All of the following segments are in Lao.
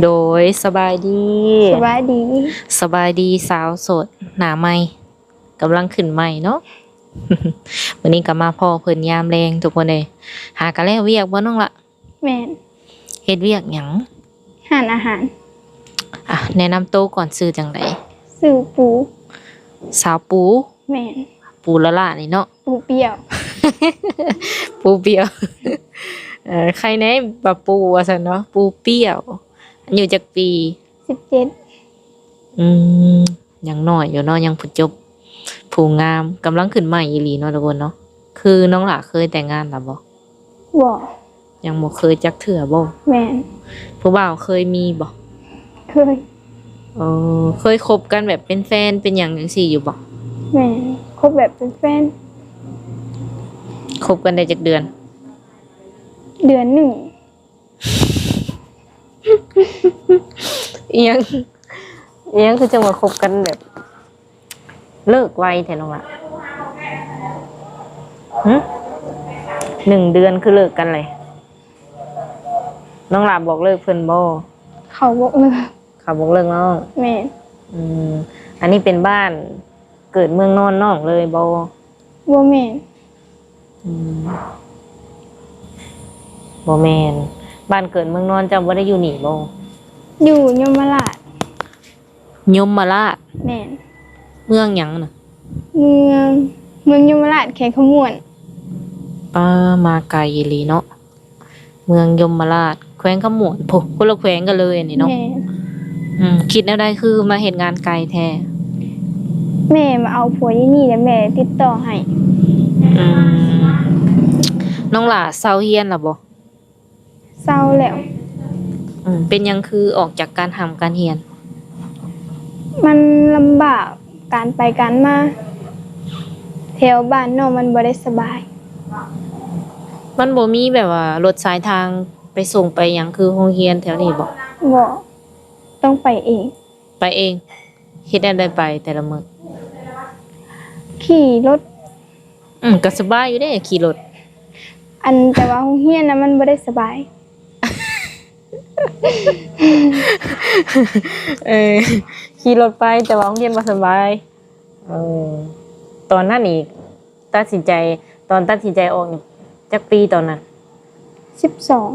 ໂດຍ ສະບາຍດີ ສະບາຍດີ ສະບາຍດີສາວໂສດໜ້າໃໝ່ ກຳລັງຂຶ້ນໃໝ່ເນາະ. ມື້ນີ້ກໍມາພໍ້ເພິ່ນຍາມແລງທຸກຄົນເອີຍ. ຫາກະແລ້ວວຽກບໍ່ນ້ອງລະ? ແມ່ນ. ເຮັດວຽກຫຍັງ? ຮ້ານອາຫານ. ອ່ະ ແນະນຳໂຕກ່ອນ ຊື່ຈັ່ງໃດ? ຊື່ປູ. ສາວປູ? ແມ່ນ. ປູລະລະນີ້ເນາະ ປູປ່ຽວ ປູປ່ຽວ. ເອີ ໃຄແນ່ວ່າປູວ່າຊັ້ນເນາະ ປູປ່ຽວ. ອາຍຸຈັກປີ? ສິບເຈັດ. ອືມ ຍັງນ້ອຍຢູ່ເນາະ ຍັງຜູ້ຈົບ ຜູ້ງາມ ກຳລັງຂຶ້ນໃໝ່ອີ່ຫຼີເນາະທຸກຄົນເນາະ. ຄືນ້ອງຫຼ້າເຄີຍແຕ່ງງານລະບໍ່? ບໍ່. ຍັງບໍ່ເຄີຍຈັກເທື່ອບໍ່? ແມ່ນ. ຜູ້ບ່າວເຄີຍມີບໍ່? ເຄີຍ. ເອີ ເຄີຍຄົບກັນແບບເປັນແຟນເປັນຫຍັງຈັ່ງຊີ້ຢູ່ບໍ່? ແມ່ນ ຄົບແບບເປັນແຟນ. ຄົບກັນໄດ້ຈັກເດືອນ? ເດືອນໜຶ່ງ. ອີຫຍັງ ອີຫຍັງຄືຈັ່ງວ່າຄົບກັນແບບ ເລີກໄວແທ້ນ້ອງລະ? ຫຶ? ໜຶ່ງເດືອນຄືເລີກກັນເລີຍ. ນ້ອງຫຼ້າບອກເລີກເພິ່ນບໍ່? ເຂົາບອກເລີກ. ເຂົາບອກເລີກນ້ອງ? ແມ່ນ. ອືມ ອັນນີ້ເປັນບ້ານເກີດເມືອງນອນນ້ອງເລີຍບໍ່? ບໍ່ແມ່ນ. ອືມ ບໍ່ແມ່ນ. ບ້ານເກີດເມືອງນອນເຈົ້າບໍ່ໄດ້ຢູ່ນີ້ບໍ່? ຢູ່ຍົມມະລາດ. ຍົມມະລາດ? ແມ່ນ. ເມືອງຫຍັງນະ? ເມືອງ ເມືອງຍົມມະລາດ ແຂວງຄຳມ່ວນ. ປາ ມາໄກອີ່ຫຼີເນາະ. ເມືອງຍົມມະລາດ ແຂວງຄຳມ່ວນ ໂພ ຄົນລະແຂວງກັນເລີຍອັນນີ້ເນາະ. ແມ່ນ. ອືມ ຄິດແນວໃດຄືມາເຮັດງານໄກແທ້? ແມ່ມາເອົາຜົວຢູ່ນີ້ ແລ້ວແມ່ຕິດຕໍ່ໃຫ້. ອືມ ນ້ອງຫຼ້າເຊົາຮຽນລະບໍ່? ເຊົາແລ້ວ. ອືມ ເປັນຫຍັງຄືອອກຈາກການຮ່ຳການຮຽນ? ມັນລຳບາກການໄປການມາ ແຖວບ້ານນ້ອງມັນບໍ່ໄດ້ສະບາຍ. ມັນບໍ່ມີແບບວ່າລົດສາຍທາງໄປສົ່ງໄປຫຍັງຄືໂຮງຮຽນແຖວນີ້ບໍ່? ບໍ່. ຕ້ອງໄປເອງ. ໄປເອງ. ເຮັດແນວໃດໄປແຕ່ລະມື້? ຂີ່ລົດ. ອືມ ກໍສະບາຍຢູ່ເດ້ຂີ່ລົດ. ອັນ ແຕ່ວ່າໂຮງຮຽນນະມັນບໍ່ໄດ້ສະບາຍ. ເອີ ຂີ່ລົດໄປ ແຕ່ວ່າໂຮງຮຽນບໍ່ສະບາຍ. ເອີ ຕອນນັ້ນນີ້ຕັດສິນໃຈ ຕອນຕັດສິນໃຈອອກນີ້ຈັກປີຕອນນັ້ນ? ສິບສອງ.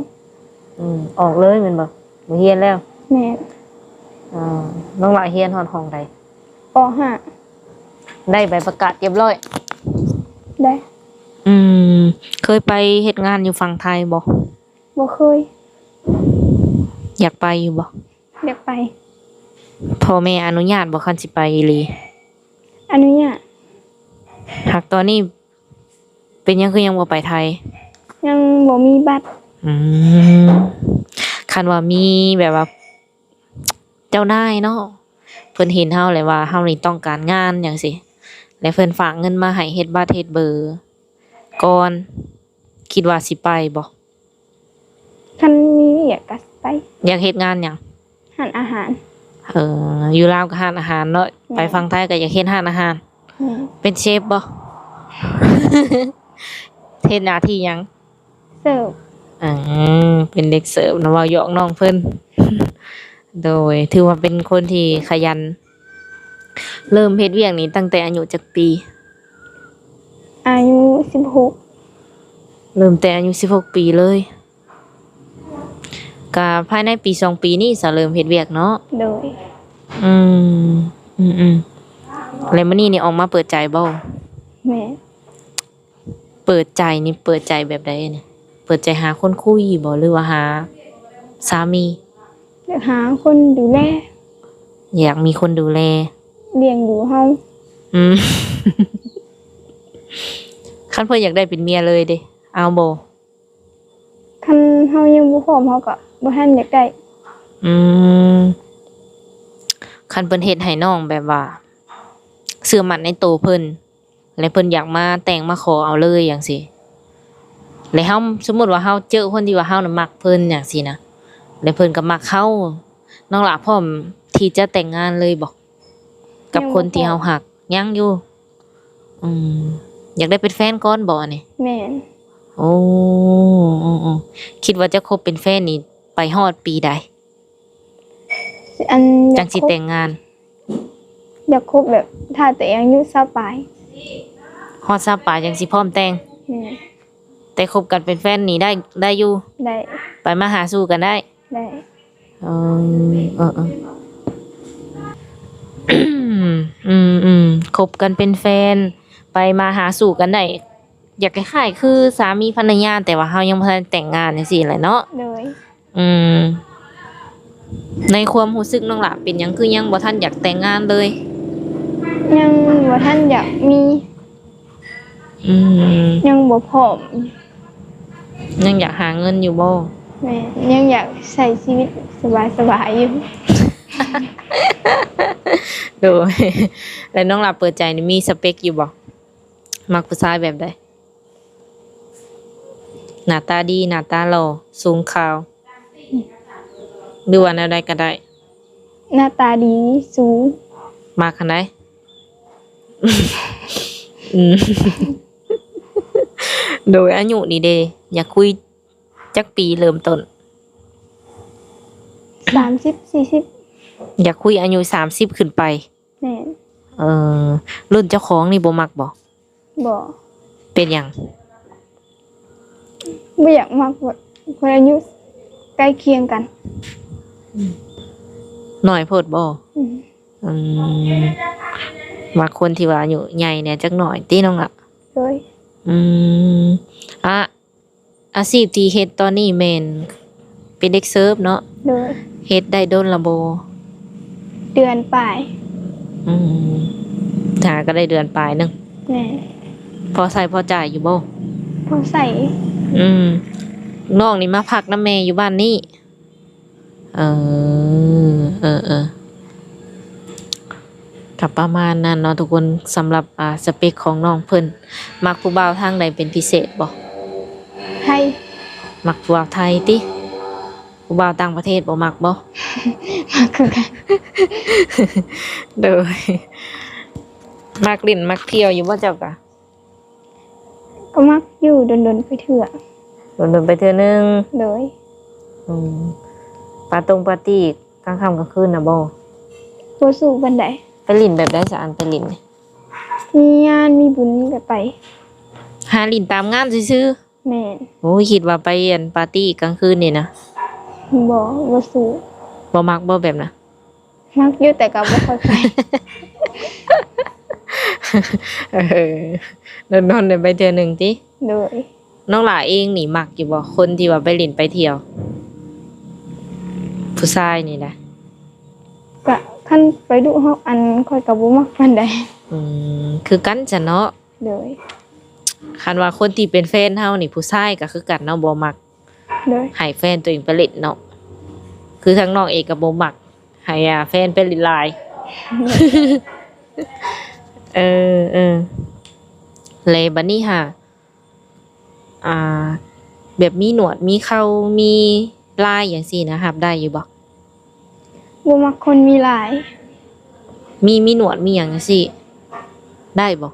ອືມ ອອກເລີຍແມ່ນບໍ່? ບໍ່ຮຽນແລ້ວ? ແມ່ນ. ເອີ ນ້ອງຫຼ້າຮຽນຮອດຫ້ອງໃດ? ປໍຫ້າ. ໄດ້ໃບປະກາດຮຽບຮ້ອຍ? ໄດ້. ອືມ ເຄີຍໄປເຮັດງານຢູ່ຝັ່ງໄທບໍ່? ບໍ່ເຄີຍ. ຢາກໄປຢູ່ບໍ່? ຢາກໄປ. ພໍ່ແມ່ອະນຸຍາດບໍ່ ຄັນຊິໄປອີ່ຫຼີ? ອະນຸຍາດ. ຫາກຕອນນີ້ເປັນຫຍັງຄືຍັງບໍ່ໄປໄທ? ຍັງບໍ່ມີບັດ. ອືມ ຄັນວ່າມີແບບວ່າເຈົ້ານາຍເນາະ ເພິ່ນເຫັນເຮົາແລ້ວວ່າເຮົານີ້ຕ້ອງການງານຫຍັງຊີ້ ແລະ ເພິ່ນຝາກເງິນມາໃຫ້ເຮັດບັດເຮັດເບີກ່ອນ ຄິດວ່າຊິໄປບໍ່? ຄັນມີວຽກກໍໄປ. ຢາກເຮັດງານຫຍັງ? ຮ້ານອາຫານ. ເອີ ຢູ່ລາວກໍຮ້ານອາຫານເນາະ. ແມ່ນ. ໄປຝັ່ງໄທກໍຢາກເຮັດຮ້ານອາຫານ. ແມ່ນ. ເປັນເຊຟບໍ່? ເຮັດໜ້າທີ່ຫຍັງ? ເສີບ. ເອີ ເປັນເດັກເສີບນະ ເວົ້າຢອກນ້ອງເພິ່ນ. ໂດຍ ຖືວ່າເປັນຄົນທີ່ຂະຫຍັນ. ເລີ່ມເຮັດວຽກນີ້ຕັ້ງແຕ່ອາຍຸຈັກປີ? ອາຍຸສິບຫົກ. ເລີ່ມແຕ່ອາຍຸສິບຫົກປີເລີຍ. ກະພາຍໃນປີສອງປີນີ້ສາວເລີ່ມເຮັດວຽກເນາະ? ໂດຍ. ອືມ ອືມໆ ແລ້ວມື້ນີ້ນີ້ອອກມາເປີດໃຈບໍ່? ແມ່ນ. ເປີດໃຈນີ້ເປີດໃຈແບບໃດນີ້? ເປີດໃຈຫາຄົນຄຸຍບໍ່ ຫຼືວ່າຫາສາມີ? ຢາກຫາຄົນດູແລ. ຢາກມີຄົນດູແລ ລ້ຽງດູເຮົາ. ອືມ ຄັນເພິ່ນຢາກໄດ້ເປັນເມຍເລີຍເດ ເອົາບໍ່? ຄັນເຮົາຍັງບໍ່ພ້ອມ ເຮົາກໍບໍ່ທັນຢາກໄດ້. ອືມ ຄັນເພິ່ນເຮັດໃຫ້ນ້ອງແບບວ່າເຊື່ອໝັ້ນໃນໂຕເພິ່ນ ແລະ ເພິ່ນຢາກມາແຕ່ງມາຂໍເອົາເລີຍຫຍັງຊີ້ ແລະ ເຮົາ ສົມມຸດວ່າເຮົາເຈີຄົນທີ່ວ່າເຮົານະມັກເພິ່ນຫຍັງຊີ້ນະ ແລະ ເພິ່ນກໍມັກເຮົາ ນ້ອງຫຼ້າພ້ອມທີ່ຈະແຕ່ງງານເລີຍບໍ່ ກັບຄົນທີ່ເຮົາຮັກ? ຍັງຢູ່. ອືມ ຢາກໄດ້ເປັນແຟນກ່ອນບໍ່ອັນນີ້? ແມ່ນ. ໂອ້ ໂອ້ ໂອ້ ຄິດວ່າຈະຄົບເປັນແຟນນີ້ໄປຮອດປີໃດ? ອັນ ຈັ່ງຊິແຕ່ງງານ? ຢາກຄົບແບບຖ້າຕົວເອງອາຍຸຊາວປາຍ. ຮອດຊາວປາຍຈັ່ງຊິພ້ອມແຕ່ງ? ແມ່ນ. ແຕ່ຄົບກັນເປັນແຟນນີ້ໄດ້ ໄດ້ຢູ່? ໄດ້. ໄປມາຫາສູ່ກັນໄດ້? ໄດ້. ເອີ ເອີ ເອີ ອືມ ອືມ ຄົບກັນເປັນແຟນ ໄປມາຫາສູ່ກັນໄດ້ ຢາກຄ້າຍໆຄືສາມີພັນລະຍາ ແຕ່ວ່າເຮົາຍັງບໍ່ທັນແຕ່ງງານຈັ່ງຊີ້ແຫຼະເນາະ. ໂດຍ. ອືມ ໃນຄວາມຮູ້ສຶກນ້ອງຫຼ້າເປັນຫຍັງຄືຍັງບໍ່ທັນຢາກແຕ່ງງານເລີຍ? ຍັງບໍ່ທັນຢາກມີ. ອືມ ຍັງບໍ່ພ້ອມ. ຍັງຢາກຫາເງິນຢູ່ບໍ່? ແມ່ນ ຍັງຢາກໃຊ້ຊີວິດສະບາຍໆຢູ່. ໂດຍ. ແລ້ວນ້ອງຫຼ້າເປີດໃຈນີ້ມີສະເປັກຢູ່ບໍ່? ມັກຜູ້ຊາຍແບບໃດ? ໜ້າຕາດີ, ໜ້າຕາຫຼໍ່, ສູງ, ຂາວ ຫຼືວ່າແນວໃດກໍໄດ້? ໜ້າຕາດີ, ສູງ. ມັກອັນໃດ? ອືມ ໂດຍ. ອາຍຸນີ້ເດ ຢາກຄຸຍຈັກປີເລີ່ມຕົ້ນ? ສາມສິບ ສີ່ສິບ. ຢາກຄຸຍອາຍຸສາມສິບຂຶ້ນໄປ? ແມ່ນ. ເອີ ລຸ້ນເຈົ້າຂອງນີ້ບໍ່ມັກບໍ່? ບໍ່. ເປັນຫຍັງ? ບໍ່ຢາກມັກຄົນອາຍຸໃກ້ຄຽງກັນ. ນ້ອຍໂພດບໍ່? ອືມ ອືມ ມັກຄົນທີ່ວ່າອາຍຸໃຫຍ່ແດ່ຈັກໜ້ອຍຕິນ້ອງລະ? ໂດຍ. ອືມ ອາ ອາຊີບທີ່ເຮັດຕອນນີ້ແມ່ນເປັນເດັກເສີບເນາະ? ໂດຍ. ເຮັດໄດ້ດົນລະບໍ່? ເດືອນປາຍ. ອືມ ຫາກໍໄດ້ເດືອນປາຍໜຶ່ງ. ແມ່ນ. ພໍໃຊ້ພໍຈ່າຍຢູ່ບໍ່? ພໍໃຊ້. ອືມ ນ້ອງນີ້ມາພັກນຳແມ່ຢູ່ບ້ານນີ້? ເອີ ເອີ ເອີ ກໍປະມານນັ້ນເນາະທຸກຄົນ. ສຳລັບ ອ່າ ສະເປັກຂອງນ້ອງເພິ່ນ ມັກຜູ້ບ່າວທາງໃດເປັນພິເສດບໍ່? ໄທ. ມັກຜູ້ບ່າວໄທຕິ? ຜູ້ບ່າວຕ່າງປະເທດບໍ່ມັກບໍ່? ມັກຄືກັນ. ໂດຍ. ມັກຫຼິ້ນມັກທ່ຽວຢູ່ບໍ່ເຈົ້າກະ? ກໍມັກຢູ່ ດົນໆໄປເທື່ອ. ດົນໆໄປເທື່ອໜຶ່ງ. ໂດຍ. ອືມ ປາຕົງປາຕີ້ກາງຄ່ຳກາງຄືນນະບໍ່? ບໍ່ສູ້ປານໃດ. ໄປຫຼິ້ນແບບໃດຊະ ອັນໄປຫຼິ້ນນີ້? ມີງານມີບຸນກໍໄປ. ຫາຫຼິ້ນຕາມງານຊື່ໆ? ແມ່ນ. ໂອ້ຍ ຄິດວ່າໄປອັນປາຕີ້ກາງຄືນນີ້ນະ? ບໍ່ ບໍ່ສູ້. ບໍ່ມັກບໍ່ແບບນະ? ມັກຢູ່ ແຕ່ກໍບໍ່ຄ່ອຍໄປ. ເອີ ດົນໆໄດ້ໄປເທື່ອໜຶ່ງຕິ? ໂດຍ. ນ້ອງຫຼ້າເອງນີ້ມັກຢູ່ບໍ່ ຄົນທີ່ວ່າໄປຫຼິ້ນໄປທ່ຽວ ຜູ້ຊາຍນີ້ນະ? ກະຄັນໄປດຸເຮົາ ອັນ ຂ້ອຍກໍບໍ່ມັກປານໃດ. ອືມ ຄືກັນຊັ້ນເນາະ. ໂດຍ. ຄັນວ່າຄົນທີ່ເປັນແຟນເຮົານີ້ ຜູ້ຊາຍກໍຄືກັນເນາະ ບໍ່ມັກ. ໂດຍ. ໃຫ້ແຟນຕົວເອງໄປຫຼິ້ນເນາະ ຄືທາງນ້ອງເອງກໍບໍ່ມັກໃຫ້ ອ່າ ແຟນໄປຫຼິ້ນຫຼາຍ. ເອີ ເອີ ແລະບັດນີ້ຫາ ອ່າ ແບບມີໜວດມີເຂົາ ມີລາຍຫຍັງຊີ້ນະ ຮັບໄດ້ຢູ່ບໍ່? ບໍ່ມັກຄົນມີລາຍ. ມີ ມີໜວດມີຫຍັງຈັ່ງຊີ້ ໄດ້ບໍ່?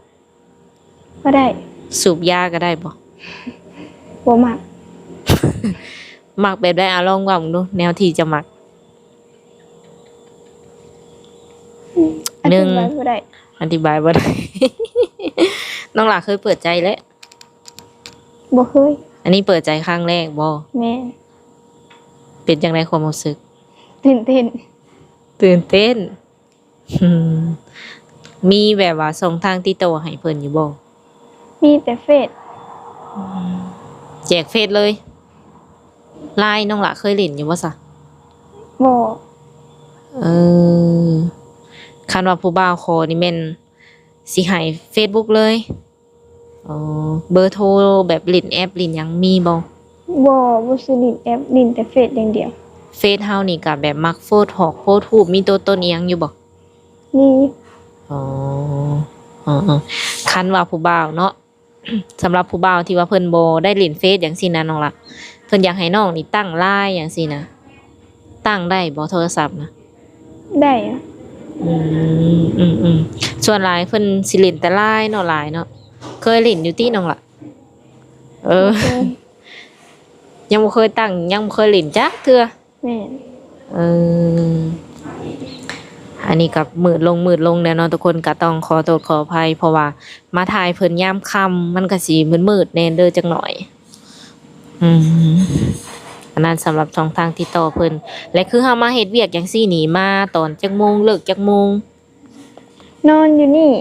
ບໍ່ໄດ້. ສູບຢາກໍໄດ້ບໍ່? ບໍ່ມັກ. ມັກແບບໃດ? ອາ ລອງເວົ້າເບິ່ງດູ ແນວທີ່ຈະມັກ. ອືມ ອະທິບາຍບໍ່ໄດ້. ອະທິບາຍບໍ່ໄດ້. ນ້ອງຫຼ້າເຄີຍເປີດໃຈແລ້ວ? ບໍ່ເຄີຍ. ອັນນີ້ເປີດໃຈຄັ້ງແລກບໍ່? ແມ່ນ. ເປັນຈັ່ງໃດຄວາມຮູ້ສຶກ? ຕື່ນເຕັ້ນ. ຕື່ນເຕັ້ນ. ອືມ ມີແບບວ່າຊ່ອງທາງຕິດຕໍ່ໃຫ້ເພິ່ນຢູ່ບໍ່? ມີແຕ່ເຟສ. ແຈກເຟສເລີຍ. ລາຍນ້ອງຫຼ້າເຄີຍຫຼິ້ນຢູ່ບໍ່ຊະ? ບໍ່. ເອີ ຄັນວ່າຜູ້ບ່າວຂໍນີ້ແມ່ນຊິໃຫ້ເຟສບຸກເລີຍ? ອໍ ເບີໂທແບບຫຼິ້ນແອັບຫຼິ້ນຫຍັງມີບໍ່? ບໍ່ ບໍ່ຊື້ຫຼິ້ນແອັບ ຫຼິ້ນແຕ່ເຟສຢ່າງດຽວ. ເຟສເຮົານີ້ກະແບບມັກໂພສຮອກໂພສຮູບ ມີຕົວຕົນອີ່ຫຍັງຢູ່ບໍ່? ມີ. ອໍ ເອີໆ ຄັນວ່າຜູ້ບ່າວເນາະ ສຳລັບຜູ້ບ່າວທີ່ວ່າເພິ່ນບໍ່ໄດ້ຫຼິ້ນເຟສຫຍັງຊີ້ນະນ້ອງລະ ເພິ່ນຢາກໃຫ້ນ້ອງນີ້ຕັ້ງລາຍຫຍັງຊີ້ນະ ຕັ້ງໄດ້ບໍ່ໂທລະສັບນະ? ໄດ້. ອືມ ອືມໆ ສ່ວນຫຼາຍເພິ່ນຊິຫຼິ້ນແຕ່ລາຍເນາະ ຫຼາຍເນາະ. ເຄີຍຫຼິ້ນຢູ່ຕິນ້ອງລະ? ເອີ ຍັງບໍ່ເຄີຍຕັ້ງ ຍັງບໍ່ເຄີຍຫຼິ້ນຈັກເທື່ອ. ແມ່ນ. ເອີ ອັນນີ້ກໍມືດລົງ ມືດລົງແລ້ວເນາະທຸກຄົນ ກໍຕ້ອງຂໍໂທດຂໍອະໄພ ເພາະວ່າມາຖ່າຍເພິ່ນຍາມຄ່ຳ ມັນກໍຊິມືດໆແດ່ເດີຈັກໜ້ອຍ. ອືມ ອັນນັ້ນສຳລັບຊ່ອງທາງຕິດຕໍ່ເພິ່ນ. ແລະ ຄືເຮົາມາເຮັດວຽກຈັ່ງຊີ້ນີ້ ມາຕອນຈັກໂມງ ເລີກຈັກໂມງ? ນອນຢູ່ນີ້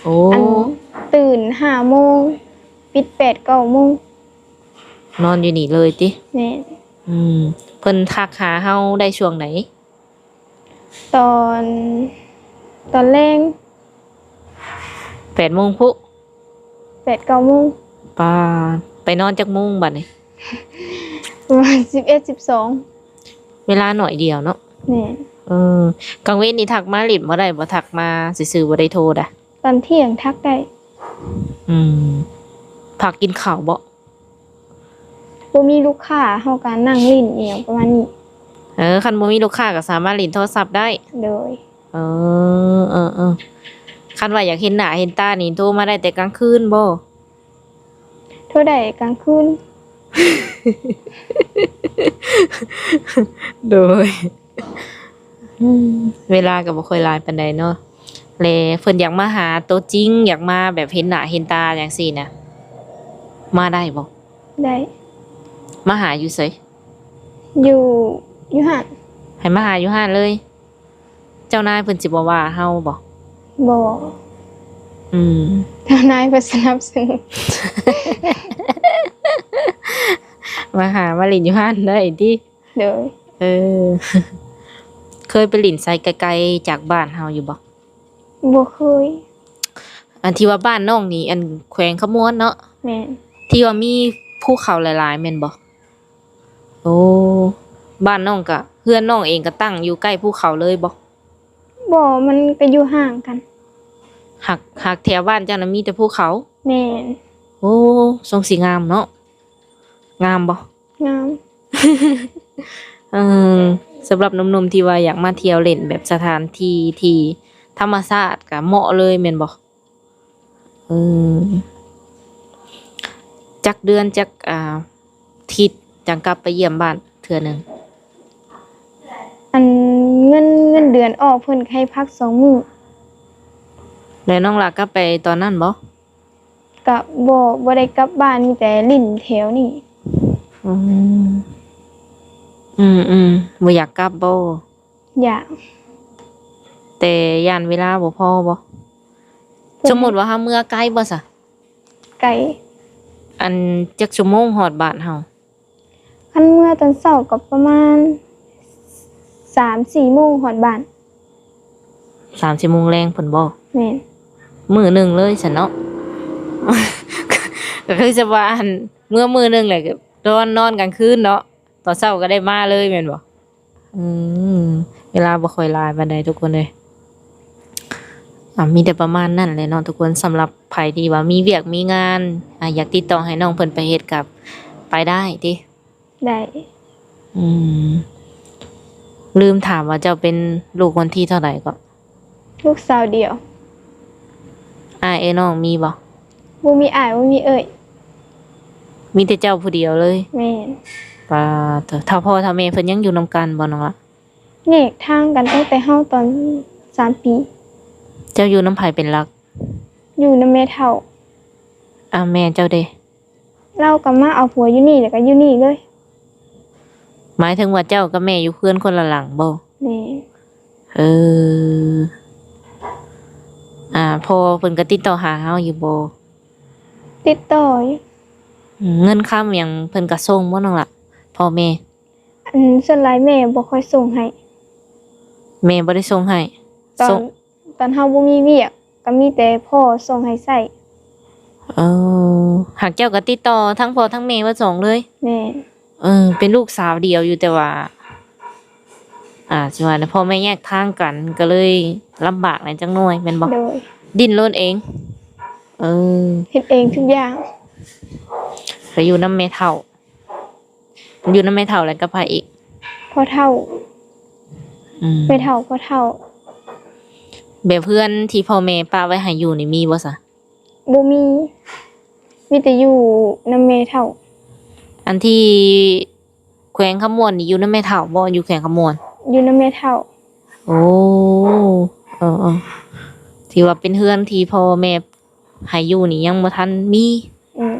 ໂອ້ ອັນ ຕື່ນຫ້າໂມງ ປິດແປດເກົ້າໂມງ. ນອນຢູ່ນີ້ເລີຍຕິ? ແມ່ນ. ອືມ ເພິ່ນທັກຫາເຮົາໄດ້ຊ່ວງໃດ? ຕອນ ຕອນແລງ ແປດໂມງພຸ້ນ ແປດເກົ້າໂມງ. ປາ ໄປນອນຈັກໂມງບັດນີ້? ປະມານສິບເອັດ ສິບສອງ. ເວລາໜ້ອຍດຽວເນາະ. ແມ່ນ. ເອີ ກາງເວັນນີ້ທັກມາຫຼິ້ນບໍ່ໄດ້ບໍ່? ທັກມາຊື່ໆ ບໍ່ໄດ້ໂທດາ? ຕອນທ່ຽງທັກໄດ້. ອືມ ພັກກິນເຂົ້າບໍ່? ບໍ່ມີລູກຄ້າ ເຮົາກໍນັ່ງຫຼິ້ນອີ່ຫຍັງປະມານນີ້. ເອີ ຄັນບໍ່ມີລູກຄ້າກໍສາມາດຫຼິ້ນໂທລະສັບໄດ້. ໂດຍ. ເອີ ເອີ ເອີ ຄັນວ່າຢາກເຫັນໜ້າເຫັນຕານີ້ ໂທມາໄດ້ແຕ່ກາງຄືນບໍ່? ໂທໄດ້ກາງຄືນ. ໂດຍ. ອືມ ເວລາກໍບໍ່ຄ່ອຍຫຼາຍປານໃດເນາະ ແລະ ເພິ່ນຢາກມາຫາໂຕຈິງ ຢາກມາແບບເຫັນໜ້າເຫັນຕາຈັ່ງຊີ້ນະ ມາໄດ້ບໍ່? ໄດ້. ມາຫາຢູ່ໃສ? ຢູ່ ຢູ່ຮ້ານ. ໃຫ້ມາຫາຢູ່ຮ້ານເລີຍ. ເຈົ້ານາຍເພິ່ນຊິບໍ່ວ່າເຮົາບໍ່? ບໍ່. ອືມ ເຈົ້ານາຍເພິ່ນສະໜັບສະໜູນ. ມາຫາມາຫຼິ້ນຢູ່ຮ້ານໄດ້ຕິ? ໂດຍ. ເອີ ເຄີຍໄປຫຼິ້ນໃສໄກໆຈາກບ້ານເຮົາຢູ່ບໍ່? ບໍ່ເຄີຍ. ອັນທີ່ວ່າບ້ານນ້ອງນີ້ ອັນແຂວງຄຳມ່ວນເນາະ? ແມ່ນ. ທີ່ວ່າມີພູເຂົາຫຼາຍໆແມ່ນບໍ່? ໂອ້ ບ້ານນ້ອງກະ ເຮືອນນ້ອງເອງກະຕັ້ງຢູ່ໃກ້ພູເຂົາເລີຍບໍ່? ບໍ່ ມັນກະຢູ່ຫ່າງກັນ. ຫາກ ຫາກແຖວບ້ານເຈົ້ານະມີແຕ່ພູເຂົາ? ແມ່ນ. ໂອ້ ຊົງຊິງາມເນາະ. ງາມບໍ່? ງາມ. ເອີ ສຳລັບໜຸ່ມໆທີ່ວ່າຢາກມາທ່ຽວຫຼິ້ນແບບສະຖານທີ່ທີ່ທຳມະຊາດກະເໝາະເລີຍແມ່ນບໍ່? ເອີ ຈັກເດືອນ ຈັກ ອ່າ ທິດ ຈັ່ງກັບໄປຢ້ຽມບ້ານເທື່ອໜຶ່ງ? ອັນເງິນ ເງິນເດືອນອອກ ເພິ່ນໃຫ້ພັກສອງມື້. ແລ້ວນ້ອງຫຼ້າກັບໄປຕອນນັ້ນບໍ່? ກະບໍ່ ບໍ່ໄດ້ກັບບ້ານ ມີແຕ່ຫຼິ້ນແຖວນີ້. ອືມ ອືມໆ ບໍ່ຢາກກັບບໍ່? ຢາກ. ແຕ່ຢ້ານເວລາບໍ່ພໍບໍ່? ສົມມຸດວ່າເຮົາເມືອໄກບໍ່ສະ? ໄກ. ອັນຈັກຊົ່ວໂມງຮອດບ້ານເຮົາ? ຄັນເມືອຕອນເຊົ້າກໍປະມານສາມສີ່ໂມງຮອດບ້ານ. ສາມສີ່ໂມງແລງພຸ້ນບໍ່? ແມ່ນ. ມື້ໜຶ່ງເລີຍຊັ້ນເນາະ. ກໍຄືຈະວ່າ ອັນ ເມືອມື້ໜຶ່ງແຫຼະ ນອນ ນອນກາງຄືນເນາະ ຕອນເຊົ້າກໍໄດ້ມາເລີຍແມ່ນບໍ່? ອືມ ເວລາບໍ່ຄ່ອຍຫຼາຍປານໃດທຸກຄົນເອີຍ. ອ່າ ມີແຕ່ປະມານນັ້ນແຫຼະເນາະທຸກຄົນ. ສຳລັບໃຜທີ່ວ່າມີວຽກມີງານ ອ່າ ຢາກຕິດຕໍ່ໃຫ້ນ້ອງເພິ່ນໄປເຮັດກໍໄປໄດ້ຕິ? ໄດ້. ອືມ ລືມຖາມວ່າເຈົ້າເປັນລູກຄົນທີເທົ່າໃດເກາະ? ລູກສາວດຽວ. ອ້າຍເອື້ອຍນ້ອງມີບໍ່? ບໍ່ມີອ້າຍ ບໍ່ມີເອື້ອຍ. ມີແຕ່ເຈົ້າຜູ້ດຽວເລີຍ? ແມ່ນ. ປາດໂທ້ ເຖົ້າພໍ່ເຖົ້າແມ່ເພິ່ນຍັງຢູ່ນຳກັນບໍ່ນ້ອງລະ? ແຍກທາງກັນຕັ້ງແຕ່ເຮົາຕອນສາມປີ. ເຈົ້າຢູ່ນຳໃຜເປັນຫຼັກ? ຢູ່ນຳແມ່ເຖົ້າ. ອ້າວ ແມ່ເຈົ້າເດ? ລາວກໍມາເອົາຜົວຢູ່ນີ້ ແລ້ວກໍຢູ່ນີ້ເລີຍ. ໝາຍເຖິງວ່າເຈົ້າກັບແມ່ຢູ່ເຮືອນຄົນລະຫຼັງບໍ່? ແມ່ນ. ເອີ ອ່າ ພໍ່ເພິ່ນກໍຕິດຕໍ່ຫາເຮົາຢູ່ບໍ່? ຕິດຕໍ່ຢູ່. ອືມ ເງິນຄຳຫຍັງເພິ່ນກໍສົ່ງບໍ່ນ້ອງລະ ພໍ່ແມ່? ອັນ ສ່ວນຫຼາຍແມ່ບໍ່ຄ່ອຍສົ່ງໃຫ້. ແມ່ບໍ່ໄດ້ສົ່ງໃຫ້? ຕອນ ສົ່ງ ຕອນເຮົາບໍ່ມີວຽກ ກໍມີແຕ່ພໍ່ສົ່ງໃຫ້ໃຊ້. ເອີ ຫາກເຈົ້າກໍຕິດຕໍ່ທັງພໍ່ທັງແມ່ເບິດສອງເລີຍ? ແມ່ນ. ເອີ ເປັນລູກສາວດຽວຢູ່ ແຕ່ວ່າ ອ່າ ຊິວ່າແນວ ພໍ່ແມ່ແຍກທາງກັນ ກໍເລີຍລຳບາກແດ່ຈັກໜ້ອຍແມ່ນບໍ່? ໂດຍ. ດີ້ນລົນເອງ. ເອີ ເຮັດເອງທຸກຢ່າງ. ໄປຢູ່ນຳແມ່ເຖົ້າ. ຢູ່ນຳແມ່ເຖົ້າ ແລ້ວກັບໃຜອີກ? ພໍ່ເຖົ້າ. ອືມ ແມ່ເຖົ້າ ພໍ່ເຖົ້າ. ແບບເຮືອນທີ່ພໍ່ແມ່ປະໄວ້ໃຫ້ຢູ່ນີ້ມີບໍ່ຊະ? ບໍ່ມີ. ມີແຕ່ຢູ່ນຳແມ່ເຖົ້າ. ອັນທີ່ແຂວງຄຳມ່ວນນີ້ ຢູ່ນຳແມ່ເຖົ້າບໍ່? ຢູ່ແຂວງຄຳມ່ວນ ຢູ່ນຳແມ່ເຖົ້າ. ໂອ້ ເອີໆ ທີ່ວ່າເປັນເຮືອນທີ່ພໍ່ແມ່ໃຫ້ຢູ່ນີ້ຍັງບໍ່ທັນມີ. ອືມ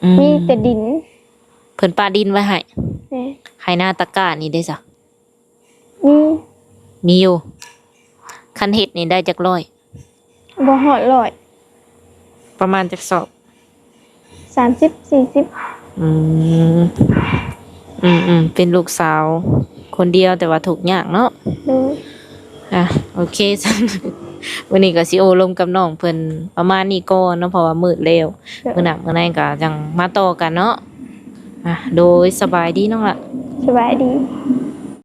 ອືມ ມີແຕ່ດິນ. ເພິ່ນປະດິນໄວ້ໃຫ້. ແມ່ນ. ໄຮ່ນາຕະກ້ານີ້ເດ້ຊະ? ມີ ມີຢູ່. ຄັນເຮັດນີ້ໄດ້ຈັກຮ້ອຍ? ບໍ່ຮອດຮ້ອຍ. ປະມານຈັກສອບ? ສາມສິບ ສີ່ສິບ. ອືມ ອືມໆ ເປັນລູກສາວຄົນດຽວ ແຕ່ວ່າທຸກຍາກເນາະ. ໂດຍ. ອ່ະ ໂອເຄຊັ້ນ ມື້ນີ້ກໍຊິໂອ້ລົມກັບນ້ອງເພິ່ນປະມານນີ້ກ່ອນເນາະ ເພາະວ່າມືດແລ້ວ. ໂດຍ. ມື້ໜ້າມື້ໃນກໍຈັ່ງມາຕໍ່ກັນເນາະ. ອ່ະ ໂດຍ ສະບາຍດີນ້ອງລະ. ສະບາຍດີ.